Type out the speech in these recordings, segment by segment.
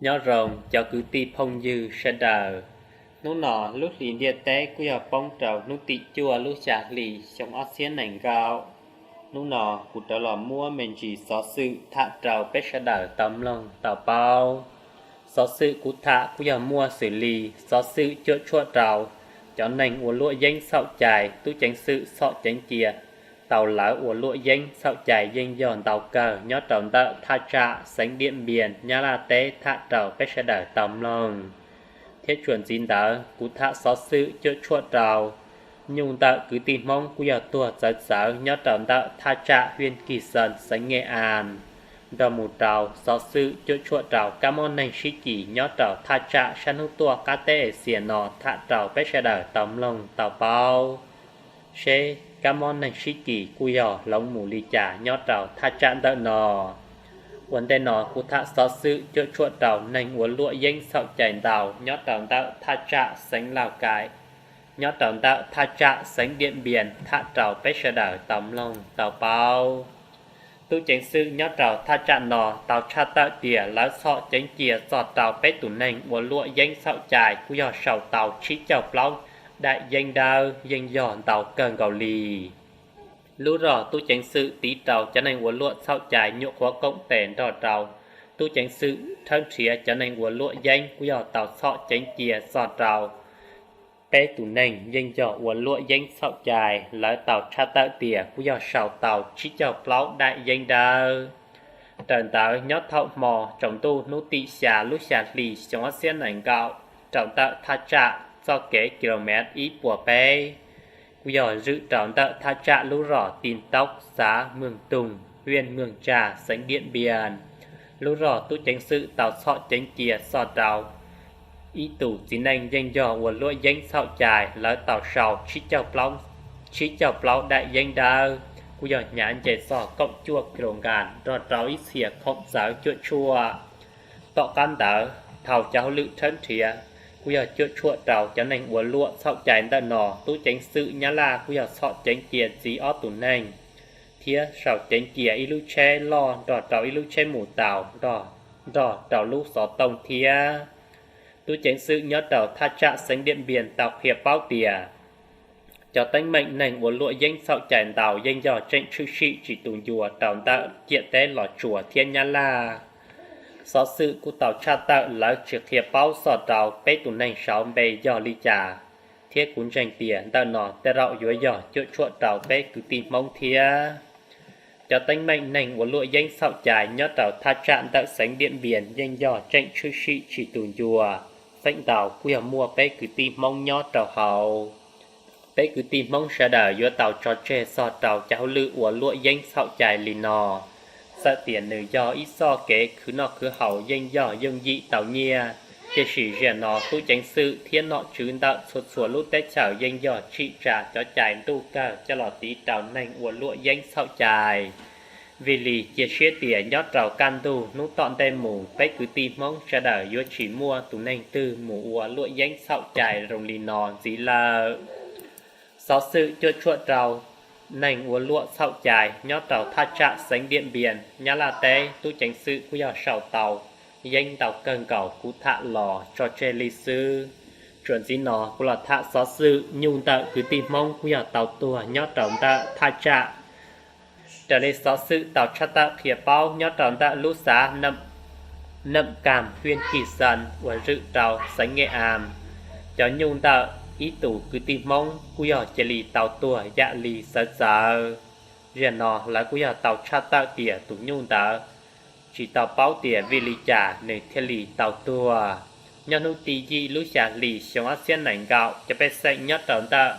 Nyob zoo cov kwv tij phooj ywg sawv daws. Hnub no lub hlis ntiaj teb kuj yog poob rau hnub tim cuaj lub xya hli xyoo ob txhiab nees nkaum. Hnub no kuv rov los muab me ntsis xov xwm tham rau peb sawv daws tau mloog tau paub. Xov xwm kuv tham kuj yog muaj xws li xov xwm cuam tshuam rau cov neeg ua luam yeeb txhaum cai, tub ceev xwm txhom ceev cia tau lawv ua luam yeeb txhaum cai yeej yog ntau kawg nyob rau ntawm thaj tsam xeev Diam Npias Nyab Laj teb tham rau peb sawv daws tau mloog. Thiab tsuas ntxiv ntawd kuv tham xov xwm cuam tshuam rau nyuj ntawm kwv tij Hmoob kuj yog tuag txawv txawv nyob rau ntawm thaj tsam hiaj Kis Xees xeev Nge As, nrog mus rau xov xwm cuam tshuam rau kab mob neeg sib kis nyob rau thaj tsam sab hnub tuaj qab teb Axias no tham rau peb sawv daws tau mloog tau paub seb kab mob neeg sib kis kuj yog hloov mus li cas nyob rau thaj tsam ntawm no. Ua ntej no kuv tham xov xwm cuam tshuam rau neeg ua luam yeeb txhaum cai ntau nyob rau ntawm thaj tsam xeev Lauj Kaim, nyob rau ntawm thaj tsam xeev Diam Npias tham rau peb sawv daws tau mloog tau paub. Tub ceev xwm nyob rau thaj tsam no tau tshaj tawm tias lawv txhom ceev cia txog rau peb tus neeg ua luam yeeb txhaum cai kuj yog sau tau tsib caug plaub daim yeeb dawb yeej yog ntau kawg nkaus li. Lub zog tub ceev xwm tiv rau cov neeg ua luam txhaum cai nyuam qhuav koom tes nrog rau tub ceev xwm rhawb nrhiav cov neeg ua luam yeeb kuj yog tau txhom ceev cia txog rau peb tus neeg yeej yog ua luam yeeb txhaum cai, lawv tau tshaj tawm tias kuj yog sau tau tsib caug plaub daim yeeb dawb. Raws ntawd nyob thaum hmo tsaus ntuj hnub tim xya lub xya hli xyoo ob txhiab nees nkaum, rau ntawm thaj tsam txoj kev kilomev ib puas peb, kuj yog zwm rau ntawm thaj tsam lub zos Tim Taub xav Mweeg Toog hiaj Mweeg Tsag xeev Diam Npias, lub zog tub ceev xwm tau txhom ceev cia txog rau ib tus txiv neej yeej yog ua luam yeeb txhaum cai, lawv tau sau tsib caug plaub daim yeeb dawb, kuj yog hnyav nce txog kaum cuaj kis lus nkas nrog rau ib txhia khoom txawv cuam tshuam. Tom qab ntawd thaum cov hauj lwm rhawb nrhiav kuj yog cuam tshuam rau cov neeg ua luam txhaum cai ntawm no, tub ceev xwm Nyab Laj kuj yog txhom ceev cia ntxiv ob tus neeg thiab sau ceev cia ib lub tsheb loj nrog rau ib lub tsheb mus tau nrog rau lub xov tooj thiab. Tub ceev xwm nyob rau thaj tsam xeev Diam Npias tau qhia paub tias cov teeb meem neeg ua luam yeeb txhaum cai ntau yeej yog tseem tshwm sim tsis tu ncua rau ntawm ciam teb Los Tsuas thiab Nyab Laj. Xov xwm kuj tau tshaj tawm lawv tsis qhia paub txog rau peb tus neeg saud npe yog li cas, thiab kuv ntseeg tias ntawm no tej zaum yuav yog cuam tshuam rau peb kwv tij Hmoob thiab. Cov teeb meem neeg ua luam yeeb txhaum cai nyob rau thaj tsam ntawm xeev Diam Npias yeej yog tseem tshwm sim tsis tu ncua, feem ntau kuj yog muaj peb kwv tij Hmoob nyob rau hauv. Peb kwv tij Hmoob sawv daws yuav tau tso tseg txog rau cov hauj lwm ua luam yeeb txhaum cai li no. Txawm tias nws yog ib txoj kev khwv noj khwv haus yeej yog yooj yim tau nyiaj, tiam sis zaum no tub ceev xwm thiab nom tswv ntawm txhua txhua lub teb chaws yeej yog tsim tsa cov cai ntuj kawg coj los tiv rau neeg ua luam yeeb txhaum cai. Vim li cia siab tias nyob rau kaj ntug hnub tom ntej mus peb kwv tij Hmoob sawv daws yuav tsis muaj tus neeg twg mus ua luam yeeb txhaum cai zoo li no ntxiv lawm. Xov xwm cuam tshuam rau neeg ua luam txhaum cai nyob rau thaj tsam xeev Diam Npias Nyab Laj teb, tub ceev xwm kuj yog sau tau yeeb ntau kawg nkaus, kuv tham los tso tseg li xwb. Tsuas ntxiv no kuv los tham xov xwm nyuj ntawm kwv tij Hmoob kuj yog tau tuag nyob rau ntawm thaj tsam. Raws li xov xwm tau tshaj tawm qhia paub nyob rau ntawm lub xav Neem Kam hiaj Kis Xees uas zwm rau xeev Nge As, cov nyuj ntawm ib tus kwv tij Hmoob kuj yog cia li tau tuag yam li txawv txawv. Zaum no lawv kuj yog tau tshaj tawm tias tus nyuj ntawd tsis tau paub tias vim li cas nws thiaj li tau tuag. Nyob hnub tim yim lub xya hli xyoo ob txhiab nees nkaum, cov pej xeem nyob rau ntawm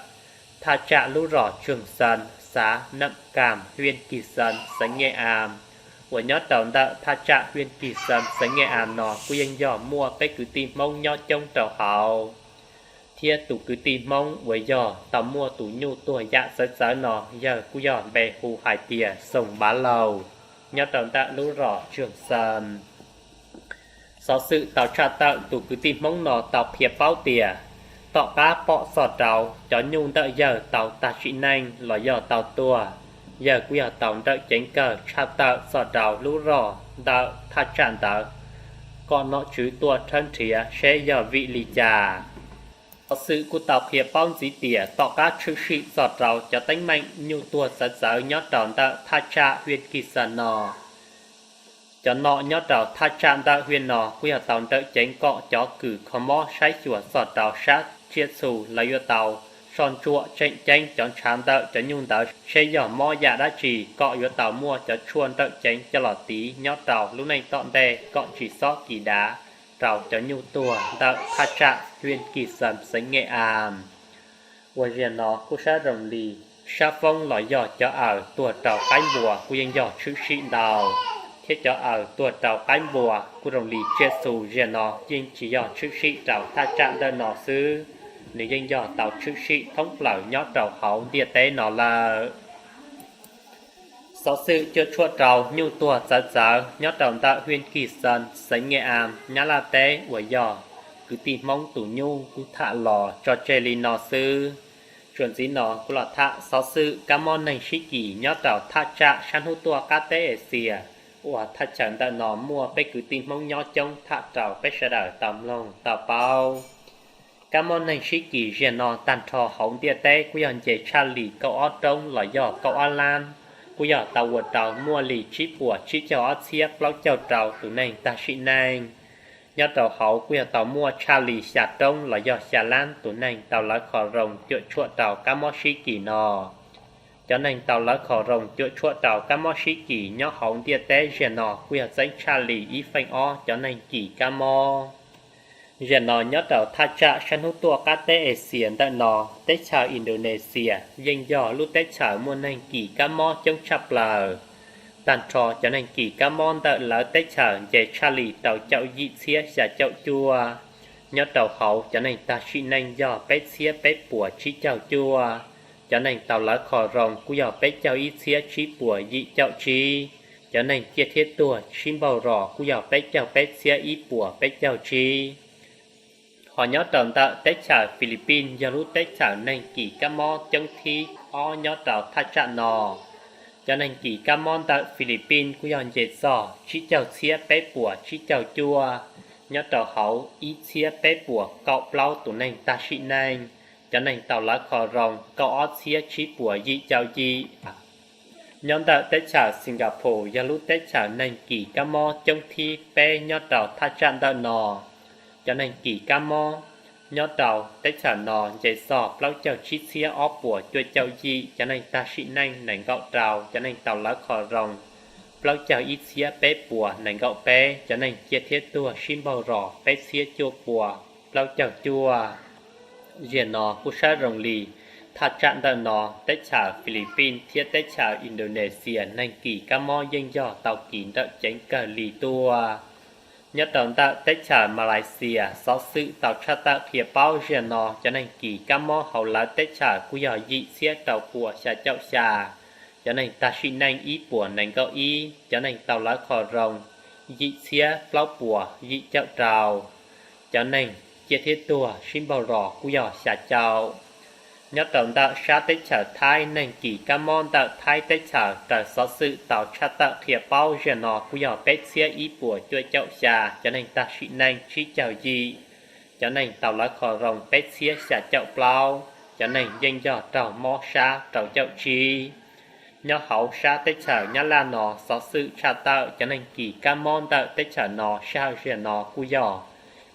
thaj tsam lub zos Tsoog Xees, xav Neem Kam hiaj Kis Xees xeev Nge As, uas nyob rau ntawm thaj tsam hiaj Kis Xees xeev Nge As no kuj yeej yog muaj peb kwv tij Hmoob nyob coob rau hauv. Thiab tus kwv tij Hmoob uas yog tau muaj tus nyuj tuag yam txawv txawv no yawg kuj yog npe hu hais tias Xoom Npav Laus, nyob rau ntawm lub zos Tsoog Xees. Xov xwm tau tshaj tawm tus kwv tij Hmoob no tau qhia paub tias tom qab pom txog rau cov nyuj ntawm yawg tau tag sim neej los yog tau tuag, yawg kuj yog tau nrawm ceev kawg tshaj tawm txog rau lub zos ntawm thaj tsam ntawd. kom nom tswv tuaj rhawb nrhiav seb yog vim li cas. Xov xwm kuj tau qhia paub ntxiv tias tom qab tshwm sim txog rau cov teeb meem nyuj tuag txawv txawv nyob rau ntawm thaj tsam hiaj Kis Xas no, cov nom nyob rau thaj tsam ntawm hiaj no kuj yog tau nrawm ceev kom cov kws kho mob saib xyuas txog rau sab tsiaj txhu, lawv yuav tau soj ntsuam tseem ceeb cov ntshav ntawm cov nyuj ntawd seb yog mob yam dab tsi kom yuav tau muaj cov tshuaj nrawm ceev coj los tiv nyob rau lub neej tom ntej kom tsis txhob kis dav rau cov nyuj tuag ntawm thaj tsam hiaj Kis Xas xeev Nge As. Uas zaum no kuj sab zoo li sab foob los yog cov aws tuag rau qaib npua kuj yeej yog tshwm sim ntau, thiab cov aws tuag rau qaib npua kuj zoo li tsiaj txhu zaum no yeej tsis yog tshwm sim rau thaj tsam ntawm no xwb, nws yeej yog tau tshwm sim thoob plaws nyob rau hauv ntiaj teb no lawm. Xov xwm cuam tshuam rau nyuj tuag txawv txawv nyob rau ntawm hiaj Kis Xas xeev Nge As Nyab Laj teb uas yog kwv tij Hmoob tus nyuj kuj tham los tso tseg li no xwb. Txuas ntxiv no kuv los tham xov xwm kab mob neeg sib kis nyob rau thaj tsam sab hnub tuaj qab teb Axias, uas thaj chaw ntawm no muaj peb kwv tij Hmoob nyob coob tham rau peb sawv daws tau mloog tau paub. Kab mob neeg sib kis zaum no tag nrho hauv ntiaj teb kuj yog nce tshaj li kaum ob roob los yog kaum ob lab, kuj yog tau ua rau muaj li tsib puas tsib caug ob txhiab plaub caug rau tus neeg tag sim neej. Nyob rau hauv kuj yog tau muaj tshaj li xya roob los yog xya lab tus neeg tau lawv kho zoo cuam tshuam rau kab mob sib kis no. Cov neeg tau lawv kho zoo cuam tshuam rau kab mob sib kis nyob hauv ntiaj teb zaum no kuj yog txeeb tshaj li ib feem ob cov neeg kis kab mob. Zaum no nyob rau thaj tsam sab hnub tuaj qab teb Axias ntawm no, teb chaws Indonesia yeej yog lub teb chaws muaj neeg kis kab mob coob tshaj plaws. Tag nrho cov neeg kis kab mob ntawm lawv teb chaws nce tshaj li rau caum yim txhiab xya caum cuaj. Nyob rau hauv cov neeg tag sim neej yog peb txhiab peb puas tsib caug cuaj. Cov neeg tau lawv kho zoo kuj yog peb caug ib txhiab tsib puas yim caum tsib. Cov neeg ciaj thiab tuag sib npaug ros kuj yog peb caug peb txhiab ib puas peb caug tsib. Ho nyob rau ntawm teb chaws Philippines yog lub teb chaws neeg kis kab mob coob thib ob nyob rau thaj tsam no. Cov neeg kis kab mob ntawm Philippines kuj yog nce txog tsib caug txhiab peb puas tsib caug cuaj. Nyob rau hauv ib txhiab peb puas kaum plaub tus neeg tag sim neej. Cov neeg tau lawv kho zoo kaum ob txhiab tsib puas yim caum yim. Nyob ntawm teb chaws Singapore yog lub teb chaws neeg kis kab mob coob thib peb nyob rau thaj tsam ntawm no. Cov neeg kis kab mob nyob rau teb chaws no nce txog plaub caug tsib txhiab ob puas cuaj caum yim, cov neeg tag sim neej nees nkaum rau, cov neeg tau lawv kho zoo plaub caug ib txhiab peb puas nees nkaum peb, cov neeg ciaj thiab tuag sib npaug ros peb txhiab cuaj puas plaub caug cuaj. Zaum no kuj sab zoo li thaj tsam ntawm no teb chaws Philippines thiab teb chaws Indonesia neeg kis kab mob yeej yog tau kis nrawm ceev kawg li tuaj. Nyob rau ntawm teb chaws Malaysia xov xwm tau tshaj tawm qhia paub zaum no cov neeg kis kab mob hauv lawv teb chaws kuj yog yim txhiab rau puas xya caum xya, cov neeg tag sim neej ib puas nees nkaum ib, cov neeg tau lawv kho zoo yim txhiab plaub puas yim caum rau, cov neeg ciaj thiab tuag sib npaug ros kuj yog xya caum. Nyob rau ntawm sab teb chaws Thaib neeg kis kab mob ntawm Thaib teb chaws raws xov xwm tau tshaj tawm qhia paub zaum no kuj yog peb txhiab ib puas cuaj caum xya, cov neeg tag sim neej tsib caug yim, cov neeg tau lawv kho zoo peb txhiab xya caum plaub, cov neeg yeej yog raug mob sab rau caum tsib. Nyob hauv sab teb chaws Nyab Laj no xov xwm tshaj tawm cov neeg kis kab mob ntawm teb chaws no sij hawm zaum no kuj yog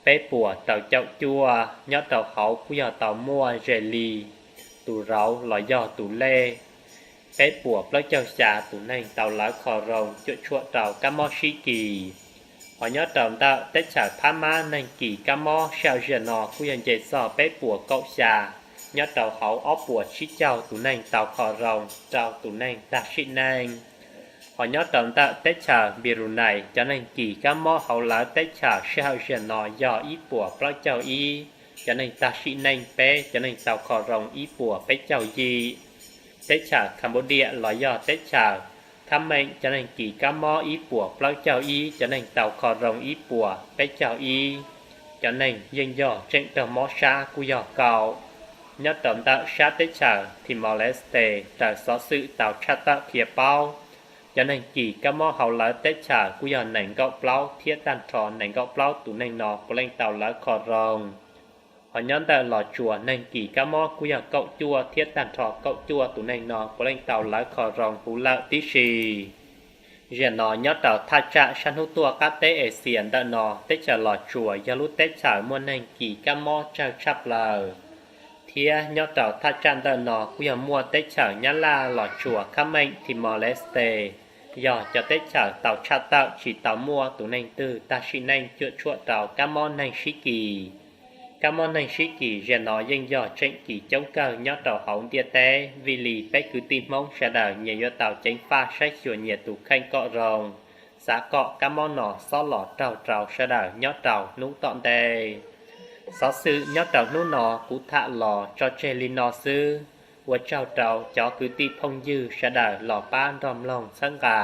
peb puas rau caum cuaj, nyob rau hauv kuj yog tau muaj ze li tus zauv los yog tus lej peb puas plaub caug xya tus neeg tau lawv kho zoo cuam tshuam rau kab mob sib kis. Ho nyob rau ntawm teb chaws Phab Mab neeg kis kab mob sij hawm zaum no kuj yog nce txog peb puas kaum xya, nyob rau hauv ob puas tsib caug tus neeg tau kho zoo rau tus neeg tag sim neej. Ho nyob rau ntawm teb chaws Brunei cov neeg kis kab mob hauv lawv teb chaws sij hawm zaum no yog ib puas plaub caug ib, cov neeg tag sim neej peb, cov neeg tau kho zoo ib puas peb caug yim. Teb chaws Cambodia los yog teb chaws Thab Meem cov neeg kis kab mob ib puas plaub caug ib, cov neeg tau kho zoo ib puas peb caug ib, cov neeg yeej yog tseem raug mob sab kuj yog kaum. Nyob rau ntawm sab teb chaws Timor-Leste raws xov xwm tau tshaj tawm qhia paub Cov neeg kis kab mob hauv lawv teb chaws kuj yog nees nkaum plaub thiab tag nrho nees nkaum plaub tus neeg no puav leej tau lawv kho zoo. Hos nyob ntawm Los Tsuas neeg kis kab mob kuj yog kaum cuaj thiab tag nrho kaum cuaj tus neeg no puav leej tau lawv kho zoo huv lawm tib si. Zaum no nyob rau thaj tsam sab hnub tuaj qab teb Axias ntawm no teb chaws Los Tsuas yog lub teb chaws muaj neeg kis kab mob tsawg tshaj plaws. Thiab nyob rau thaj tsam ntawm no kuj yog muaj teb chaws Nyab Laj, Los Tsuas, Khab Meem, Timor-Leste, yog cov teb chaws tau tshaj tawm tsis tau muaj tus neeg twg tag sim neej cuam tshuam rau kab mob neeg sib kis. Kab mob neeg sib kis zaum no yeej yog tseem kis coob kawg nyob rau hauv ntiaj teb, vim li peb kwv tij Hmoob sawv daws nyias yuav tau ceev faj saib xyuas nyias tus kheej kom zoo, xav kom kab mob no xob los raug rau sawv daws nyob rau hnub tom ntej. Xov xwm nyob rau hnub no kuv tham los tso tseg li no xwb. Ua tsaug rau cov kwv tij phooj ywg sawv daws los pab nrog mloog txhawb nqa.